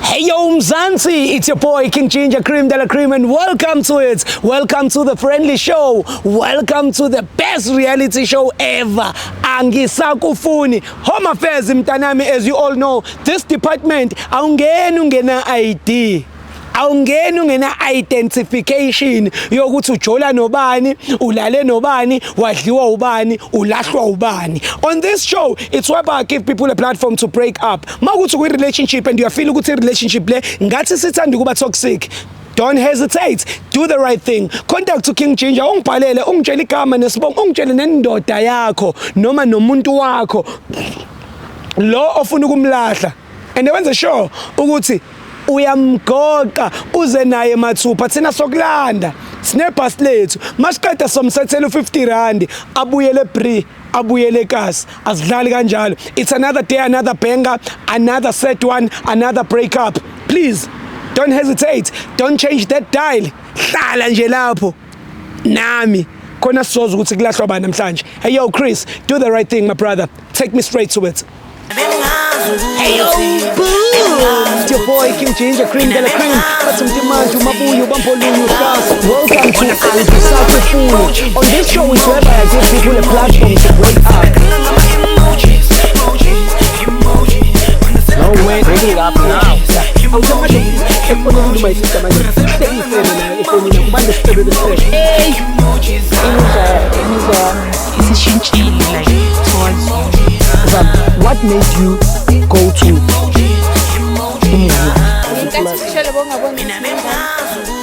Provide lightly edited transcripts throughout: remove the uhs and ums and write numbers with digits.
Hey yo Mzansi, it's your boy King Ginger Cream de la Cream and welcome to it. Welcome to the friendly show. Welcome to the best reality show ever. Angisakufuni. Home Affairs mntanami, as you all know, this department awungeni ungena ID. Awungeni ungena identification yokuthi ujola nobani, ulale nobani, wadliwa ubani, ulahlwa ubani. On this show, it's whereby I give people a platform to break up. Makuthi kwi relationship and you feel ukuthi relationship le ngathi sithanda ukuba toxic, don't hesitate, do the right thing, contact to King Ginger, ungibhalele, ungitshele igama nesibongo, ungitshele nendoda yakho noma nomuntu wakho lo ofuna ukumlahla, and wenze sure ukuthi uyamgoqa uze naye mathupha. Thina sokulanda sinebhasi lethu, masiqeda somsethela u50 rand, abuyele Bree, abuyele kasi. Asidlali kanjalo. It's another day, another banger, another set one, another breakup. Please don't hesitate, don't change that dial, hlala nje lapho nami khona sizoza ukuthi kulahlwa bani namhlanje. Hey yo Chris, do the right thing, my brother, take me straight to it. Hey yo, boom! It's your boy King Ginger Cream de la Cream. Bathi mntimanje umabuyo bambolunye uhlasa. Welcome to Angisakufuni. On this show is whereby I give people a platform to break up. No way, bring it up now. Awusamanje efonini uma isister manje. Seyifele nayo efonini kubande sicebe besicebe. Hey, Imizwa isishintshile like towards you. Zam, what made you go to umngani? Ngenkathi ushele bongaboni.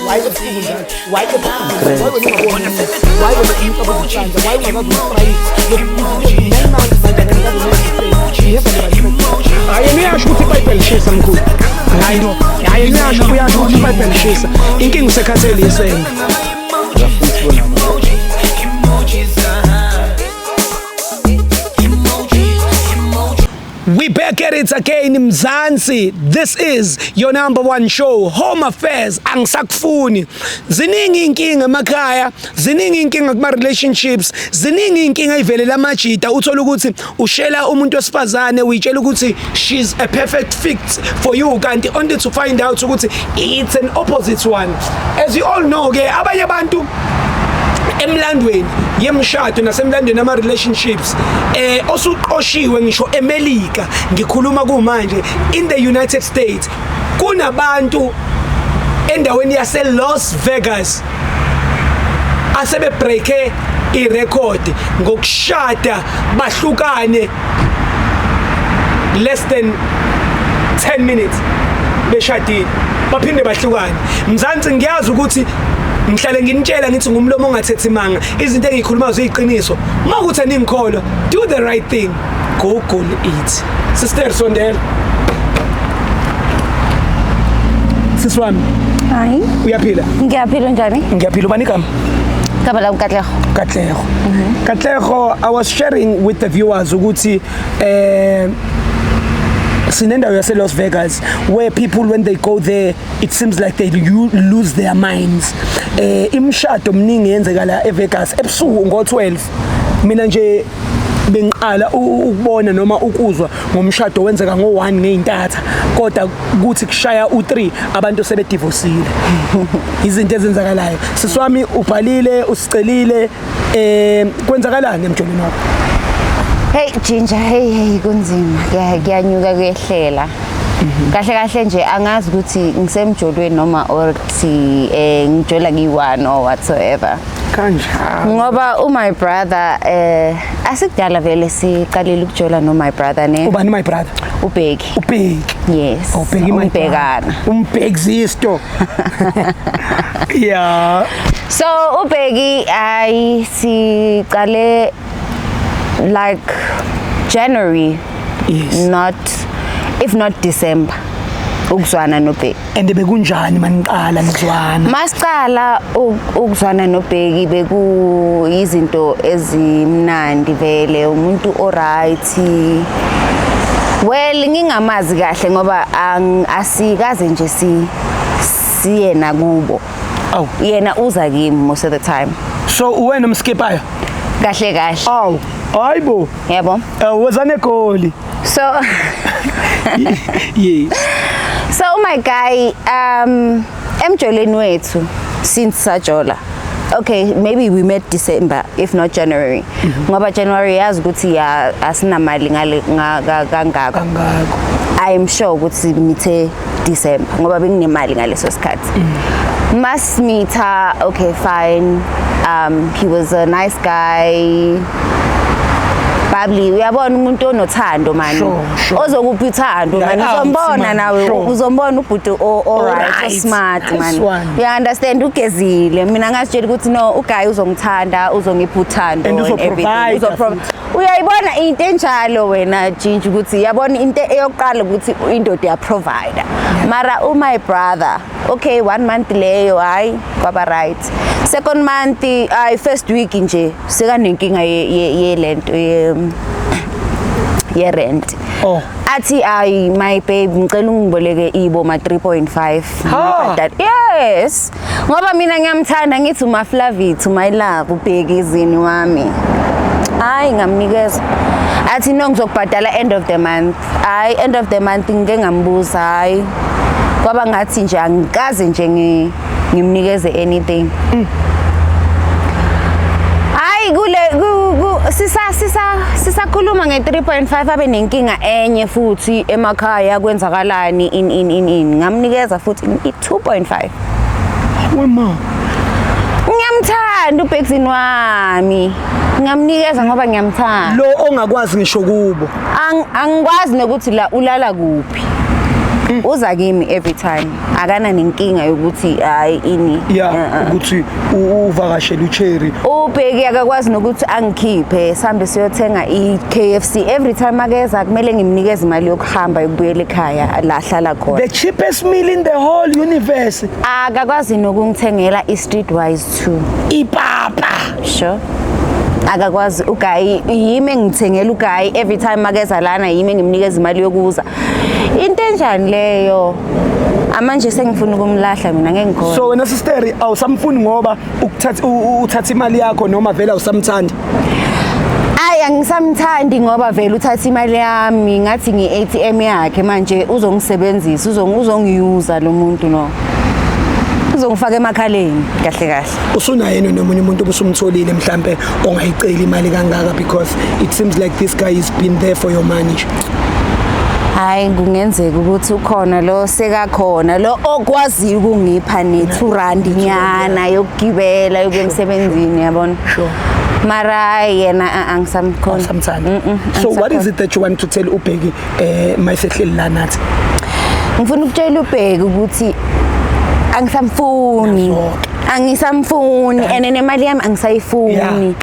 Why ebusuku njalo? Why ebusuku? Why wena ungaboni? Why wena umcabango isandla? Why ungakaze umfrayise? 9 months manje akakaze. Hayi, yena uyasho ukuthi iBhayibheli lishisa mkhulu. Hayi, hayi, yena uyasho, uyasho ukuthi iBhayibheli lishisa. Inkinga usekhathele isende. We back at it again, Mzansi. This is your number one show, Home Affairs. Angisakufuni. Ziningi inkinga emakhaya, ziningi inkinga kuma relationships, ziningi inkinga ivelela amajita. Uthola ukuthi ushela umuntu wesifazane, uyitshela ukuthi she's a perfect fit for you, kanti only to find out ukuthi it's an opposite one. As you all know ke, abanye abantu emlandweni yemshado nasemlandweni ama relationships osuqoshiwe ngisho eMelika, ngikhuluma kumanje in the United States, kunabantu endaweni yase Las Vegas asebe breake irecord ngokushada bahlukane less than 10 minutes beshadile, baphinde bahlukane. Mzansi, ngiyazi ukuthi ngihlale nginitshela ngithi ngumlomo ongathethi manga, izinto engikhuluma ziyiqiniso. Makuthi aningikholwa, do the right thing, google it. Sister, sondela, sisi wami. Hayi. Uyaphila? Ngiyaphila, njani? Ngiyaphila. Ubani igama? Igama lami Katlego. Katlego. Katlego, I was sharing with the viewers ukuthi sinendawo yase Las Vegas where people, when they go there, it seems like they lose their minds. Imishado mningi yenzeka la eVegas ebusuku ngo12. Mina nje bengiqala ukubona noma ukuzwa ngomshado wenzeka ngo1 ngeintatha, kodwa kuthi kushaya u3 abantu sebedivorcile. Izinto ezenzakalayo. Siswami, ubhalile, usicelile, kwenzakalani emjolweni wakho? Hey Ginger, hey hey, kunzima. Kuyanyuka kuyehlela. Kahle kahle nje angazi ukuthi ngisemjolweni noma or kuthi ngijola ngiyi-one or whatsoever. Kanjani? Ngoba u my brother, asikudala vele siqalile ukujola no my brother ne. Ubani my brother? Ubheki. Ubheki? Yes. Ubheki my brother. Umbhekana. Umbhekizisto, yeah. So uBheki, ay, siqale like January, not if not December, ukuzwana noBheki. And bekunjani maniqala nizwana? Masiqala ukuzwana noBheki beku izinto ezimnandi vele, umuntu oright. Well, ngingamazi kahle ngoba asikaze nje si siye nakubo. Awu. Yena uza kimi most of the time. So uwena umskipayo? Kahle kahle. Awu, hayibo. Yebo. Wozane egoli. So Yes. So my My guy, emjoleni wethu, since sajola, okay, maybe we met December, if not January, ngoba January yazi ukuthi ya asinamali ngale kangako. Kangako. I am sure ukuthi mithe December ngoba benginemali ngaleso sikhathi. Masimitha, okay, fine. He was a nice guy, bubbly, uyabona, umuntu onothando man, Sure. ozokupha uthando man. Yeah, Uzombona man, nawe. Uzombona ubhuti alright, Alright. smart Nice man. one. You understand, ugezile. Mina ngasitshela ukuthi no, uguy uzongithanda, uzongipha uthando And and everything. uzoprovide Uyayibona into enjalo wena Ginger, ukuthi yabona into eyokuqala ukuthi indoda iyaprovide. Mara my brother, okay, one month leyo, hayi, kwaba right. Second month, ay, first week nje sekanenkinga ye lento ye rent. Oh. Athi, "Ayi my babe, ngicela ungiboleke ibo ma 3.5." Ha. Yes, ngoba mina ngiyamthanda, ngithi uMaflavit, my love, ubheki izini wami. Hayi, ngamnikeza. Athi, "No, ngizokubhadala end of the month." Hayi, end of the month ngike ngambuza, hayi, kwaba ngathi nje angikaze nje ngimnikeze anything. Hayi, kule sisa sisakhuluma nge-3.5, abe nenkinga enye futhi emakhaya, kwenzakalani, in in in in ngamnikeza futhi i-2.5. Wema. Ngiyamthanda ubhekzini wami, ngamnikeza ngoba ngiyamthanda. Lo ongakwazi ngisho kubo. Angikwazi nokuthi la ulala kuphi, uza kimi every time, akana nenkinga yokuthi hayi ini. Ya, ukuthi uvakashele uCherry. Ubheki akakwazi nokuthi angikhiphe sihambe siyothenga i-KFC. Every time akeza kumele ngimnikeze imali yokuhamba yokubuyela ekhaya la ahlala khona. The cheapest meal in the whole universe. Akakwazi nokungithengela i-Streetwise 2. Ipapa. Sure, akakwazi uguy. Yimi engithengela uguy every time makeza lana, yimi engimnikeza imali yokuza. Into enjani leyo? Amanje sengifuna ukumlahla mina, ngeke ngikhona. So wena sister, awusamfuni ngoba ukuthatha uthatha imali yakho, noma vele awusamthandi? Ayi, angisamthandi ngoba vele uthatha imali yami, ngathi ngi-ATM yakhe. Manje uzongisebenzisa, uzongiyuza lo muntu, no, uzongifaka emakhaleni kahle kahle. Usunaye yena nomunye umuntu obusumtholile mhlambe ongayiceli imali kangaka? Because it seems like this guy has been there for your money. Hayi, kungenzeka ukuthi ukhona lo, sekakhona lo okwaziyo ukungipha ne-2 rand nyana yokugibela yokuya emsebenzini, yabona. Mara yena angisamkhona. Awusamthandi. So what is it that you want to tell uBheki mayisehleli la nathi? Ngifuna ukutshela uBheki ukuthi angisamfuni. Nazo-ke. Angisamfuni and nemali yami angisayifuni.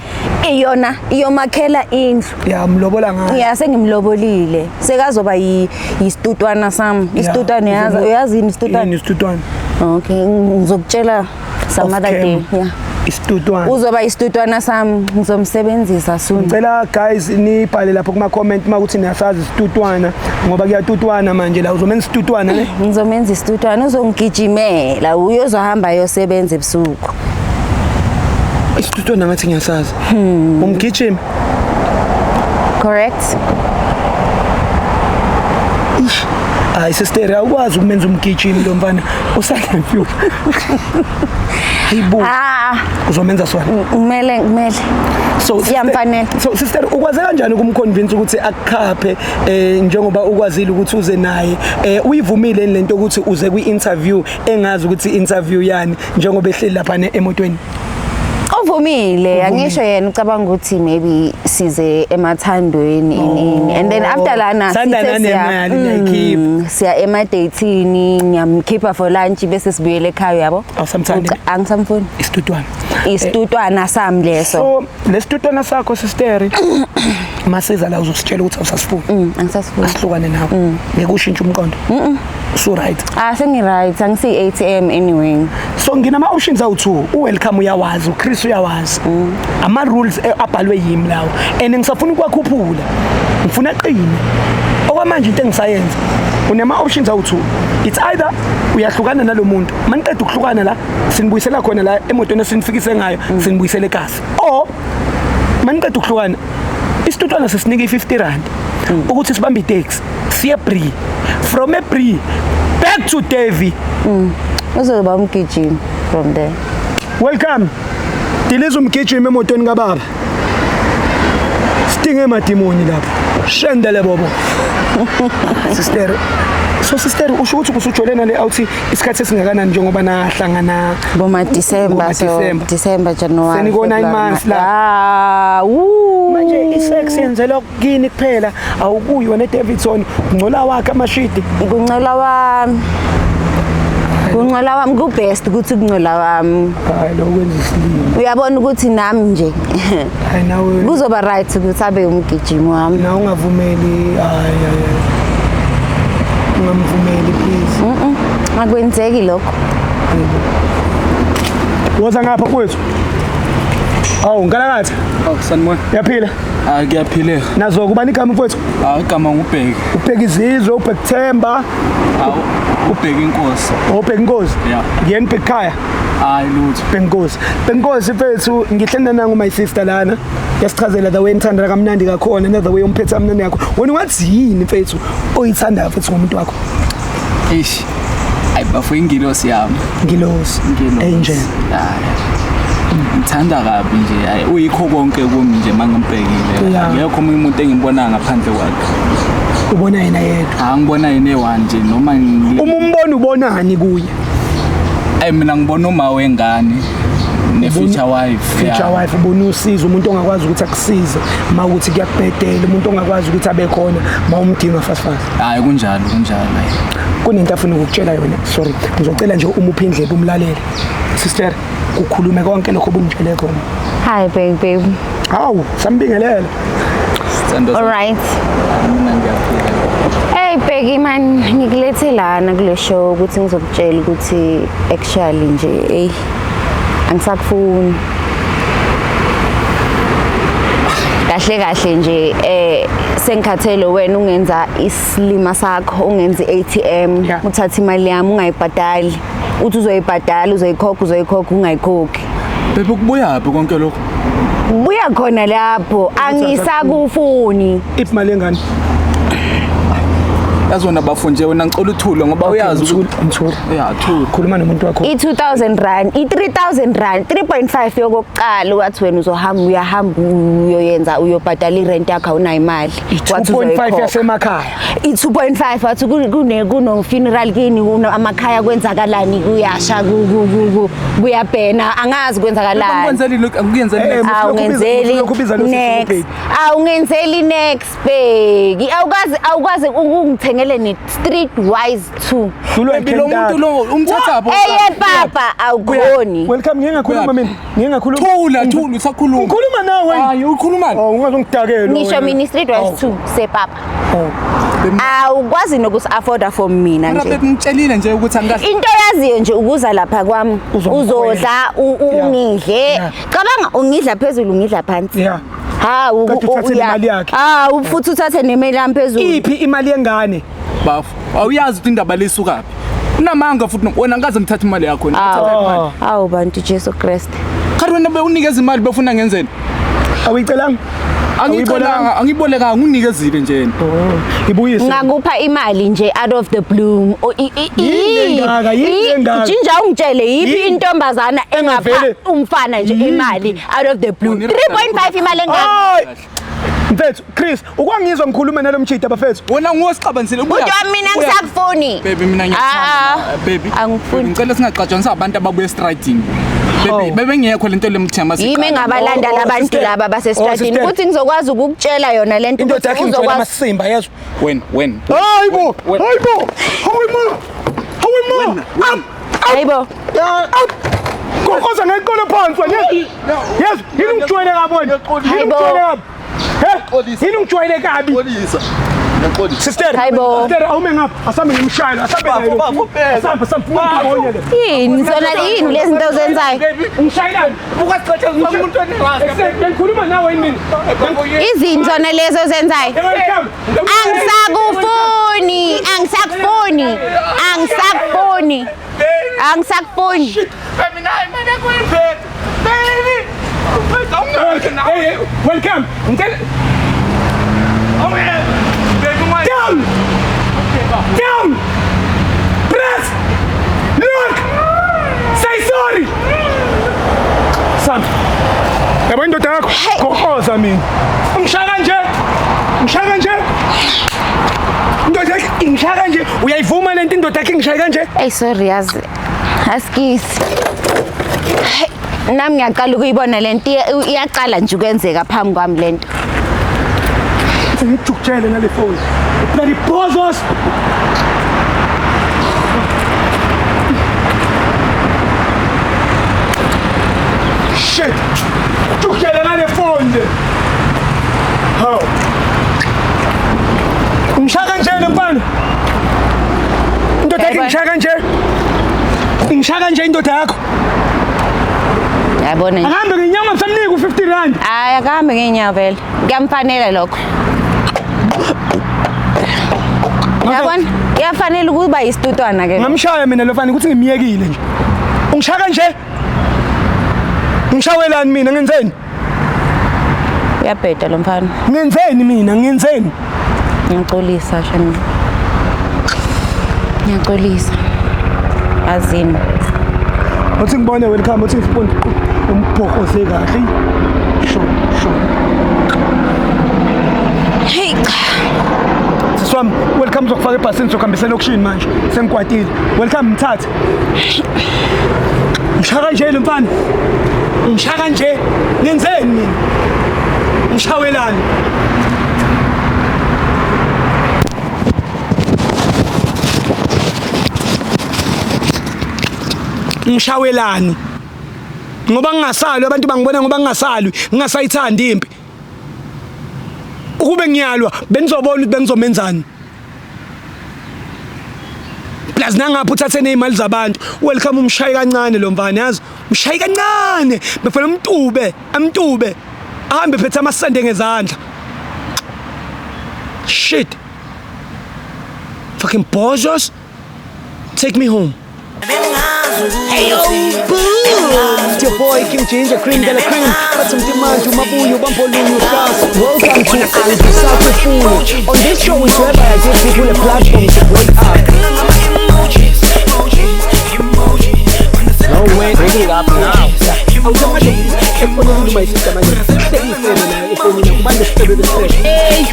Iyona iyomakhela indlu. Ya, mlobola ngayo. Ya, sengimlobolile, sekazoba yisitutwana sami, isitutwane. Yazi, uyazini isitutwane? Yini isitutwane? Okay, ngizokutshela some Off other day. cam. Yeah. Isitutwane. Uzoba isitutwana sami, ngizomsebenzisa soon. Ngicela guys nibhale lapho kuma comment makuthi niyasazi isitutwana, ngoba kuyatutwana manje la. Uzomenza isitutwana, ne? Ngizomenza isitutwana, uzongigijimela, uyozohamba ayosebenza ebusuku. Isitutwana ngathi ngiyasazi. Umgijimi. Correct. Hayi sister, awukwazi ukumenza umgijimi lo mfana usane-future. Hayibo. Ah. Uzomenza sona. Kumele, kumele. So Iyamfanela. So sister, ukwaze kanjani ukumconvince ukuthi akukhaphe, njengoba ukwazile ukuthi uze naye, uyivumile lento ukuthi uze kwi-interview, engazi ukuthi interview yani, njengoba ehleli lapha emotweni? Uvumile, angisho yena ucabanga ukuthi maybe size emathandweni, ini, and then after lana Thanda sithe nanemali, niyayikhipha. Siya ema-datini, ngiyamkhipha for lunch bese sibuyele ekhaya, yabo. Awusamthandi? Angisamfuni. Isitutwana. Isitutwana sami leso. So lesitutwana sakho sister, masiza la uzositshela ukuthi awusasifuni? Angisasifuni. Asihlukane nawe, ngeke ushintshe umqondo, so right? Ah, sengi-right, angisiyi-ATM anyway. So nginama-options awu-two. U-welcome uyawazi, uChris uyawazi ama-rules, abhalwe yimi lawo, and ngisafuna ukuwakhuphula, ngifuna aqine. Okwamanje into engisayenza, unama-options awu-two. It's either uyahlukana nalo muntu, maniqeda ukuhlukana la sinibuyisela khona la emotweni esinifikise ngayo, sinibuyisele ekasi, or maniqeda ukuhlukana isitutwana sesinika i-50 rand ukuthi sibambe itaxi siye Bree, from eBree back To Davy. Uzoba umgijimi from there. Welcome. Diliza umgijimi emotweni kababa. Sidinge emadimoni lapha. Shendele bobo. Sister. So sister, usho ukuthi usujolena nale outie isikhathi esingakanani njengoba nahlangana? Boma December, so December. December, January. Seniko 9 February, months la. Ah, woo. Manje isex yenzelwa kini kuphela, awukuyi wena eDavidson, ngcola wakhe amashidi. Kuncola wami. Kuncola wami ku best ukuthi kuncola wami. Hayi, lo kwenza isilimo. Uyabona ukuthi nami nje Hayi nawe. kuzoba right ukuthi abe umgijimi wami. Na ungavumeli, hayi hayi. Ungamvumeli, please. Akwenzeki lokho. Woza ngapha kwethu. Awu nkalakatha. Oh, sanibona. Yaphila. Ah, kuyaphileka. Nazo kubani igama mfowethu? Ah, igama ngubheki. Ubheka izizwe, ubheka Themba, Ah, ubheki inkosi. ubheka inkosi. Yeah. Ngiyeni bheka ekhaya. Hayi lutho. Bheka inkosi. Bheka inkosi mfethu, ngihlenda nangu my sister lana. Yasichazela the way nithanda kamnandi kakhona, and the way umphethe kamnandi yakho. Wena ungathi yini mfethu oyithandayo mfethu ngomuntu wakho? Eish. Ayi bafo, ingilosi yami. Ngilosi. Ingilosi. Angel. Hayi. Ngithanda kabi nje. Hayi, uyikho konke kumi nje mangimbhekile. Yeah. Akekho omunye umuntu engimbona ngaphandle kwakhe. Ubona yena yedwa. Ah, ngibona yena eyi-one nje noma Uma umbona ubonani kuye? Ayi, mina ngibona uma wengane ne-future wife. Future wife, ubona usizo, umuntu ongakwazi ukuthi akusize uma ukuthi kuyakubhedela, umuntu ongakwazi ukuthi abe khona uma umdinga fast fast. Hayi, kunjalo, kunjalo. Hayi. Kunento afuna ukukutshela yona. Sorry, ngizocela nje uma uphe indlebe umlalele. Sister, kukhulume konke lokho obungitshele khona. Hi babe, babe. Hawu, sambingelela. Sithando All sami, right. mina ngiyaphila. Hey Bheki man, ngikulethe lana kule show ukuthi ngizokutshela ukuthi actually nje hey angisakufuni. Kahle kahle nje sengikhathele wena ungenza isilima sakho, ungenza i-ATM, uthatha imali yami ungayibhadali. Uthi uzoyibhadala, uzoyikhokha, uzoyikhokha, ungayikhokhi. Bebe, kubuyaphi konke lokho? Buya khona lapho, angisakufuni. Iphi imali yengane? Yazi wena bafo nje, wena ngicela uthule ngoba uyazi ukuthi Mthule. Ya, thula. Khuluma nomuntu wakho. I-2000 rand, i-3000 rand, 3.5 yokokuqala wathi wena uzohamba, uyahamba uyoyenza, uyobhadala irent yakho, awunayo imali. Wathi 2.5 uzoyikhokha. yasemakhaya. I-2.5 wathi kune funeral kini, kuno amakhaya, kwenzakalani, kuyasha, kuyabhena, angazi kwenzakalani. Angikwenzelile lokhu, angikuyenzeli next. Awungenzeli Lokhu ubiza lo sisi next. ubheki. Awungenzeli next, bheki. Awukwazi ukungithengele ne street wise 2. Hlulwa Baby, lo muntu lo umthathaphi? Eye papa, awukhoni. Welcome, ngike ngakhuluma mina. Ngike ngakhuluma. Thula, thula, usakhuluma. Ngikhuluma nawe. Hayi, ukhuluma. Oh, ungazongidakela. Ngisho wena. mina street wise 2 sepapa. Awukwazi nokusi afforda for mina Mina nje. babe, ngitshelile nje ukuthi angikahle. Into yaziyo nje ukuza lapha kwami Uzongikhwela. uzodla ungidle. Cabanga, ungidla phezulu, ungidla phansi. Hawu, Kade uthathe nemali yakhe. Hawu, futhi uthathe nemali yami phezulu. Iphi imali yengane? Bafo, awuyazi ukuthi indaba lesukaphi. Unamanga futhi wena, ngikaze ngithathe imali yakho wena. Uthatha imali. Awu bantu, Jesu Christ. Kanti wena bewunikeza imali, befuna ngenzeni? Awuyicelanga? Angiyicelanga, angibolekanga, unikezile nje yena. Oh, ibuyise. Ngakupha imali nje out of the blue. Yini engaka? Yini engaka? Jinja, ungitshele yiphi Yini? intombazana engapha Engavele- umfana nje imali out of the blue? Wena 3.5 imali engaka? Hayi. Mfethu, Chris, ukwangizwa ngikhuluma nalo mchita bafethu. Wena nguwe osixabanisile. Ubuya. Kodwa mina Ubuya. ngisakufuni. Baby, mina Ah, ngiyakuthanda. Baby. Angifuni. Baby, ngicela singaxatshaniswa abantu ababuya estradini. Baby, Oh. bebengekho lento lemthema. Yimi engabalanda Oh, oh, labantu sister. laba Oh, basestradini sister. ukuthi ngizokwazi ukukutshela yona lento Indoda ukuthi yakhe ngijwayele uzokwazi amasimba, yezwa. Wena, wena. Hayibo! Wena. Hayibo! Hayibo! Hayibo! Hayibo. Up! Kokoza ngeqolo phansi wena. Yes, yini ngijwayele kabi wena? Yini Hayibo. ngijwayele kabi? He? Yini ngijwayele kabi? Xolisa. Ngiyaxolisa. Sister, Hayibo. sister, awume ngapha. Asambe ngimshayela, asambe naye. Bafo, bafo, Asambe, asambe, phuma le. Yini sona, yini lezi zinto ozenzayo? Ngishayelani? Bengikhuluma nawe yini mina? Izinto zona lezo ozenzayo. Welcome. Angisakufuni, angisakufuni, angisakufuni. Angisakufuni. Baby, nayi imali yakho uyiphethe. Baby. Uphethe awungeke nawe. Hey, hey, welcome. Ngicela Awungeke. Baby, down. Down. Press. indoda yakho. Goqoza mina. Ungishaya kanje. Ngishaya kanje. Indoda yakho ingishaya kanje. Uyayivuma lento indoda yakho ingishaya kanje? Hey sorry yazi. Asikisi. Nami ngiyaqala ukuyibona lento iyaqala nje ukwenzeka phambi kwami lento. Ngijukutshele nale phone. Bloody bozos. Shit. Jukutshele nale phone. How? Ngishaya kanje le mfana. Indoda yakho ingishaya kanje. Ingishaya kanje indoda yakho. Yabona nje. Ahambe ngenyama msamnike u50 rand. Hayi akahambe ngenyawo vele. Kuyamfanela lokho. Yabona? Kuyafanele ukuba isitutwana ke. Ngamshaya mina lo mfana ukuthi ngimiyekile nje. Ungishaya kanje? Ngishawelani mina ngenzeni? Uyabheda lo mfana. Ngenzeni mina ngenzeni? Ngiyaxolisa shami. Ngiyaxolisa. Azini. Uthi ngibone welcome uthi ngifuna umbhokoze kahle. Sho sho. Hey cha. Siswami welcome uzokufaka ebhasini sokuhambisa elokishini manje. Sengikwatile. Welcome mthathe. Ngishaya kanje lo mfana. Ngishaya kanje. Ngenzeni mina? Ngishawelani? Ngishawelani? Ngoba ngingasalwi abantu bangibona ngoba ngingasalwi, ngingasayithandi impi. Ukube ngiyalwa benizobona ukuthi bengizomenzani. Plus nangapha uthathe nezimali zabantu. Welcome umshayi kancane lo mfana yazi. Umshayi kancane befuna umtube, amtube. Ahambe phethe amasende ngezandla. Shit. Fucking bozos. Take me home. Hey yo, boom! It's your boy King Ginger Cream de la Cream. Bathi mtimanje umabuyo bambolunye uhlasa. Welcome to Angisakufuni. On this show is whereby I give people a platform to break up. No way, bring it up now. Awusamanje efonini my sister manje. Sengifele naye efonini kubantu sicebe besifele. Hey.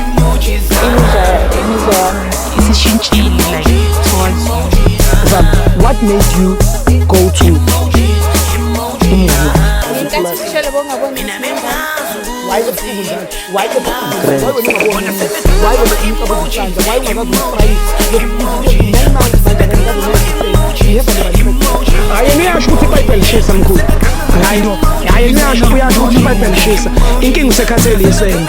Imizwa Isishintshile like towards you. What made you go to Ngenkathi ufishele bongaboni. Why ebusuku njalo? Why ebusuku? Why wena ungaboni? Why wena umcabango? Why ungakazi uprayise? Hayi niyasho ukuthi iBhayibheli lishisa mkhulu. Hayi no. Hayi niyasho uyasho ukuthi iBhayibheli lishisa. Inkinga usekhathele isende.